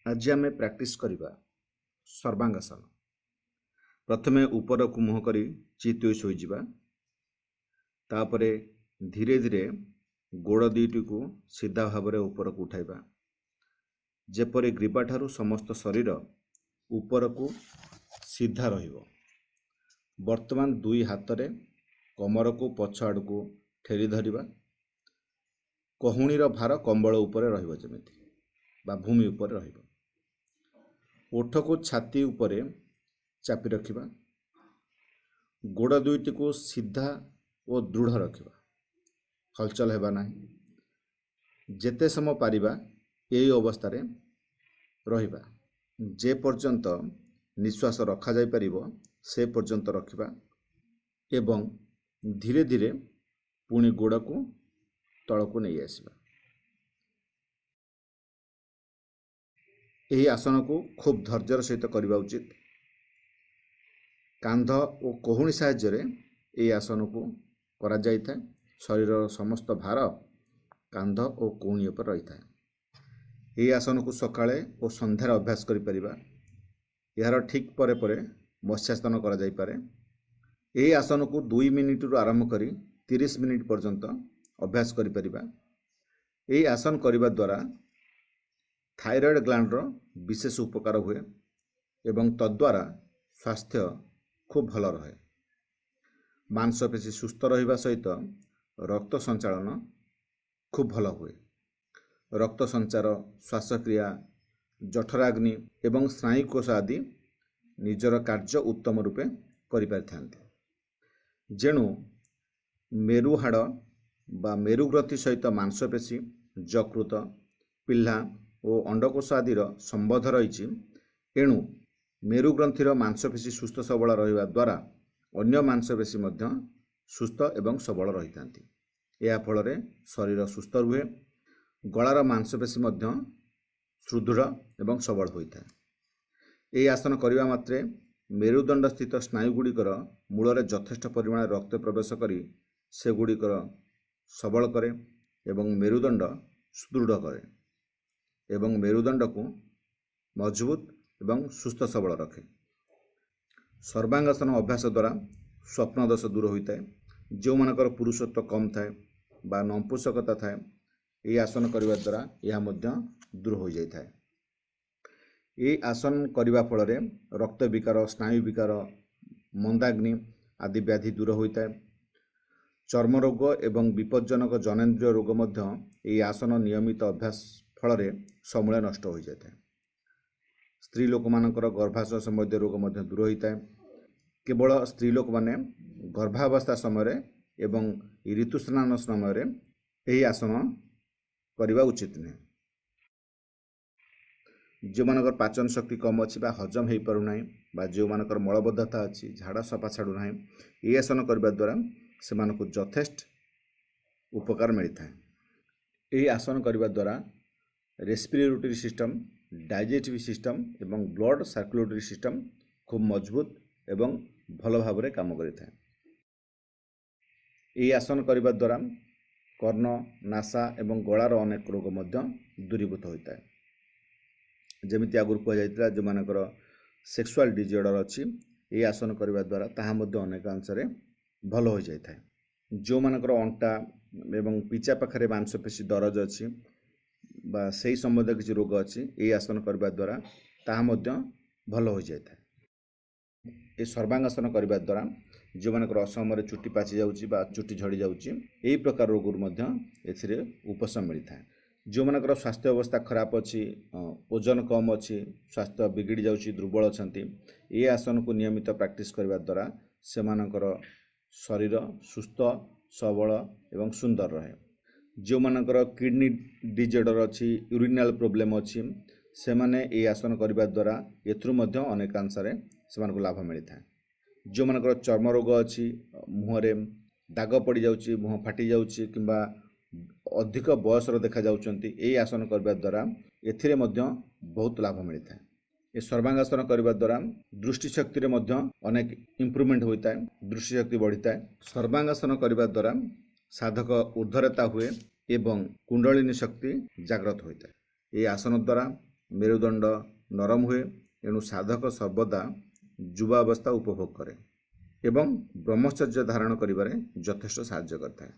ଆଜି ଆମେ ପ୍ରାକ୍ଟିସ୍ କରିବା ସର୍ବାଙ୍ଗାସନ। ପ୍ରଥମେ ଉପରକୁ ମୁହଁ କରି ଚିତ୍ ହୋଇ ଶୋଇଯିବା। ତାପରେ ଧୀରେ ଧୀରେ ଗୋଡ଼ ଦୁଇଟିକୁ ସିଧା ଭାବରେ ଉପରକୁ ଉଠାଇବା, ଯେପରି ଗ୍ରୀବାଠାରୁ ସମସ୍ତ ଶରୀର ଉପରକୁ ସିଧା ରହିବ। ବର୍ତ୍ତମାନ ଦୁଇ ହାତରେ କମରକୁ ପଛ ଆଡ଼କୁ ଠେଲି ଧରିବା। କହୁଣୀର ଭାର କମ୍ବଳ ଉପରେ ରହିବ ଯେମିତି, ବା ଭୂମି ଉପରେ ରହିବ। ଓଠକୁ ଛାତି ଉପରେ ଚାପି ରଖିବା। ଗୋଡ଼ ଦୁଇଟିକୁ ସିଧା ଓ ଦୃଢ଼ ରଖିବା, ହଲଚଲ ହେବା ନାହିଁ। ଯେତେ ସମୟ ପାରିବା ଏହି ଅବସ୍ଥାରେ ରହିବା। ଯେ ପର୍ଯ୍ୟନ୍ତ ନିଶ୍ୱାସ ରଖାଯାଇପାରିବ ସେ ପର୍ଯ୍ୟନ୍ତ ରଖିବା ଏବଂ ଧୀରେ ଧୀରେ ପୁଣି ଗୋଡ଼କୁ ତଳକୁ ନେଇ ଆସିବା। ଏହି ଆସନକୁ ଖୁବ୍ ଧୈର୍ଯ୍ୟର ସହିତ କରିବା ଉଚିତ। କାନ୍ଧ ଓ କହୁଣୀ ସାହାଯ୍ୟରେ ଏହି ଆସନକୁ କରାଯାଇଥାଏ। ଶରୀରର ସମସ୍ତ ଭାର କାନ୍ଧ ଓ କହୁଣୀ ଉପରେ ରହିଥାଏ। ଏହି ଆସନକୁ ସକାଳେ ଓ ସନ୍ଧ୍ୟାରେ ଅଭ୍ୟାସ କରିପାରିବା। ଏହାର ଠିକ୍ ପରେ ପରେ ମତ୍ସ୍ୟାସନ କରାଯାଇପାରେ। ଏହି ଆସନକୁ 2 ମିନିଟରୁ ଆରମ୍ଭ କରି 30 ମିନିଟ୍ ପର୍ଯ୍ୟନ୍ତ ଅଭ୍ୟାସ କରିପାରିବା। ଏହି ଆସନ କରିବା ଦ୍ୱାରା ଥାଇରଏଡ଼୍ ଗ୍ଲାଣ୍ଡର ବିଶେଷ ଉପକାର ହୁଏ ଏବଂ ତଦ୍ୱାରା ସ୍ୱାସ୍ଥ୍ୟ ଖୁବ୍ ଭଲ ରହେ। ମାଂସପେଶୀ ସୁସ୍ଥ ରହିବା ସହିତ ରକ୍ତ ସଞ୍ଚାଳନ ଖୁବ୍ ଭଲ ହୁଏ। ରକ୍ତ ସଞ୍ଚାର, ଶ୍ୱାସକ୍ରିୟା, ଜଠରାଗ୍ନି ଏବଂ ସ୍ନାୟୁକୋଷ ଆଦି ନିଜର କାର୍ଯ୍ୟ ଉତ୍ତମ ରୂପେ କରିପାରିଥାନ୍ତି। ଯେଣୁ ମେରୁହାଡ଼ ବା ମେରୁଗ୍ରନ୍ଥି ସହିତ ମାଂସପେଶୀ, ଯକୃତ, ପିହ୍ଲା ଓ ଅଣ୍ଡକୋଷ ଆଦିର ସମ୍ବନ୍ଧ ରହିଛି। ଏଣୁ ମେରୁଗ୍ରନ୍ଥିର ମାଂସପେଶୀ ସୁସ୍ଥ ସବଳ ରହିବା ଦ୍ୱାରା ଅନ୍ୟ ମାଂସପେଶୀ ମଧ୍ୟ ସୁସ୍ଥ ଏବଂ ସବଳ ରହିଥାନ୍ତି। ଏହା ଫଳରେ ଶରୀର ସୁସ୍ଥ ରୁହେ। ଗଳାର ମାଂସପେଶୀ ମଧ୍ୟ ସୁଦୃଢ଼ ଏବଂ ସବଳ ହୋଇଥାଏ। ଏହି ଆସନ କରିବା ମାତ୍ରେ ମେରୁଦଣ୍ଡ ସ୍ଥିତ ସ୍ନାୟୁଗୁଡ଼ିକର ମୂଳରେ ଯଥେଷ୍ଟ ପରିମାଣରେ ରକ୍ତ ପ୍ରବେଶ କରି ସେଗୁଡ଼ିକର ସବଳ କରେ ଏବଂ ମେରୁଦଣ୍ଡ ସୁଦୃଢ଼ କରେ ଏବଂ ମେରୁଦଣ୍ଡକୁ ମଜବୁତ ଏବଂ ସୁସ୍ଥ ସବଳ ରଖେ। ସର୍ବାଙ୍ଗାସନ ଅଭ୍ୟାସ ଦ୍ୱାରା ସ୍ୱପ୍ନ ଦୋଷ ଦୂର ହୋଇଥାଏ। ଯେଉଁମାନଙ୍କର ପୁରୁଷତ୍ୱ କମ୍ ଥାଏ ବା ନପୁଂସକତା ଥାଏ, ଏହି ଆସନ କରିବା ଦ୍ୱାରା ଏହା ମଧ୍ୟ ଦୂର ହୋଇଯାଇଥାଏ। ଏହି ଆସନ କରିବା ଫଳରେ ରକ୍ତ ବିକାର, ସ୍ନାୟୁ ବିକାର, ମନ୍ଦାଗ୍ନି ଆଦି ବ୍ୟାଧି ଦୂର ହୋଇଥାଏ। ଚର୍ମ ରୋଗ ଏବଂ ବିପଜ୍ଜନକ ଜନେନ୍ଦ୍ରିୟ ରୋଗ ମଧ୍ୟ ଏହି ଆସନ ନିୟମିତ ଅଭ୍ୟାସ ଫଳରେ ସମୂଳେ ନଷ୍ଟ ହୋଇଯାଇଥାଏ। ସ୍ତ୍ରୀ ଲୋକମାନଙ୍କର ଗର୍ଭାଶୟ ସମ୍ବନ୍ଧୀୟ ରୋଗ ମଧ୍ୟ ଦୂର ହୋଇଥାଏ। କେବଳ ସ୍ତ୍ରୀ ଲୋକମାନେ ଗର୍ଭାବସ୍ଥା ସମୟରେ ଏବଂ ଋତୁସ୍ନାନ ସମୟରେ ଏହି ଆସନ କରିବା ଉଚିତ ନୁହେଁ। ଯେଉଁମାନଙ୍କର ପାଚନ ଶକ୍ତି କମ୍ ଅଛି ବା ହଜମ ହୋଇପାରୁନାହିଁ ବା ଯେଉଁମାନଙ୍କର ମଳବଦ୍ଧତା ଅଛି, ଝାଡ଼ା ସଫା ଛାଡ଼ୁନାହିଁ, ଏହି ଆସନ କରିବା ଦ୍ୱାରା ସେମାନଙ୍କୁ ଯଥେଷ୍ଟ ଉପକାର ମିଳିଥାଏ। ଏହି ଆସନ କରିବା ଦ୍ୱାରା ରେସ୍ପିରେଟୋରୀ ସିଷ୍ଟମ୍, ଡାଇଜେଷ୍ଟିଭ୍ ସିଷ୍ଟମ୍ ଏବଂ ବ୍ଲଡ଼ ସାର୍କୁଲେଟରୀ ସିଷ୍ଟମ୍ ଖୁବ୍ ମଜବୁତ ଏବଂ ଭଲ ଭାବରେ କାମ କରିଥାଏ। ଏହି ଆସନ କରିବା ଦ୍ୱାରା କର୍ଣ୍ଣ, ନାସା ଏବଂ ଗଳାର ଅନେକ ରୋଗ ମଧ୍ୟ ଦୂରୀଭୂତ ହୋଇଥାଏ। ଯେମିତି ଆଗରୁ କୁହାଯାଇଥିଲା, ଯେଉଁମାନଙ୍କର ସେକ୍ସୁଆଲ୍ ଡିଜଅର୍ଡ଼ର ଅଛି, ଏହି ଆସନ କରିବା ଦ୍ୱାରା ତାହା ମଧ୍ୟ ଅନେକାଂଶରେ ଭଲ ହୋଇଯାଇଥାଏ। ଯେଉଁମାନଙ୍କର ଅଣ୍ଟା ଏବଂ ପିଚା ପାଖରେ ମାଂସପେଶୀ ଦରଜ ଅଛି ବା ସେହି ସମ୍ବନ୍ଧୀୟ କିଛି ରୋଗ ଅଛି, ଏହି ଆସନ କରିବା ଦ୍ୱାରା ତାହା ମଧ୍ୟ ଭଲ ହୋଇଯାଇଥାଏ। ଏହି ସର୍ବାଙ୍ଗାସନ କରିବା ଦ୍ୱାରା ଯେଉଁମାନଙ୍କର ଅସମୟରେ ଚୁଟି ପାଚି ଯାଉଛି ବା ଚୁଟି ଝଡ଼ି ଯାଉଛି, ଏହି ପ୍ରକାର ରୋଗରୁ ମଧ୍ୟ ଏଥିରେ ଉପଶମ ମିଳିଥାଏ। ଯେଉଁମାନଙ୍କର ସ୍ୱାସ୍ଥ୍ୟ ଅବସ୍ଥା ଖରାପ ଅଛି, ଓଜନ କମ୍ ଅଛି, ସ୍ୱାସ୍ଥ୍ୟ ବିଗିଡ଼ି ଯାଉଛି, ଦୁର୍ବଳ ଅଛନ୍ତି, ଏହି ଆସନକୁ ନିୟମିତ ପ୍ରାକ୍ଟିସ୍ କରିବା ଦ୍ୱାରା ସେମାନଙ୍କର ଶରୀର ସୁସ୍ଥ, ସବଳ ଏବଂ ସୁନ୍ଦର ରହେ। ଯେଉଁମାନଙ୍କର କିଡ଼ନୀ ଡିଜଅର୍ଡ଼ର ଅଛି, ୟୁରିନାଲ୍ ପ୍ରୋବ୍ଲେମ୍ ଅଛି, ସେମାନେ ଏହି ଆସନ କରିବା ଦ୍ୱାରା ଏଥିରୁ ମଧ୍ୟ ଅନେକାଂଶରେ ସେମାନଙ୍କୁ ଲାଭ ମିଳିଥାଏ। ଯେଉଁମାନଙ୍କର ଚର୍ମ ରୋଗ ଅଛି, ମୁହଁରେ ଦାଗ ପଡ଼ିଯାଉଛି, ମୁହଁ ଫାଟି ଯାଉଛି କିମ୍ବା ଅଧିକ ବୟସର ଦେଖାଯାଉଛନ୍ତି, ଏହି ଆସନ କରିବା ଦ୍ୱାରା ଏଥିରେ ମଧ୍ୟ ବହୁତ ଲାଭ ମିଳିଥାଏ। ଏ ସର୍ବାଙ୍ଗାସନ କରିବା ଦ୍ୱାରା ଦୃଷ୍ଟିଶକ୍ତିରେ ମଧ୍ୟ ଅନେକ ଇମ୍ପ୍ରୁଭମେଣ୍ଟ ହୋଇଥାଏ, ଦୃଷ୍ଟିଶକ୍ତି ବଢ଼ିଥାଏ। ସର୍ବାଙ୍ଗାସନ କରିବା ଦ୍ୱାରା ସାଧକ ଉର୍ଦ୍ଧ୍ୱରେତା ହୁଏ ଏବଂ କୁଣ୍ଡଳିନୀ ଶକ୍ତି ଜାଗ୍ରତ ହୋଇଥାଏ। ଏହି ଆସନ ଦ୍ୱାରା ମେରୁଦଣ୍ଡ ନରମ ହୁଏ। ଏଣୁ ସାଧକ ସର୍ବଦା ଯୁବାବସ୍ଥା ଉପଭୋଗ କରେ ଏବଂ ବ୍ରହ୍ମଚର୍ଯ୍ୟ ଧାରଣ କରିବାରେ ଯଥେଷ୍ଟ ସାହାଯ୍ୟ କରିଥାଏ।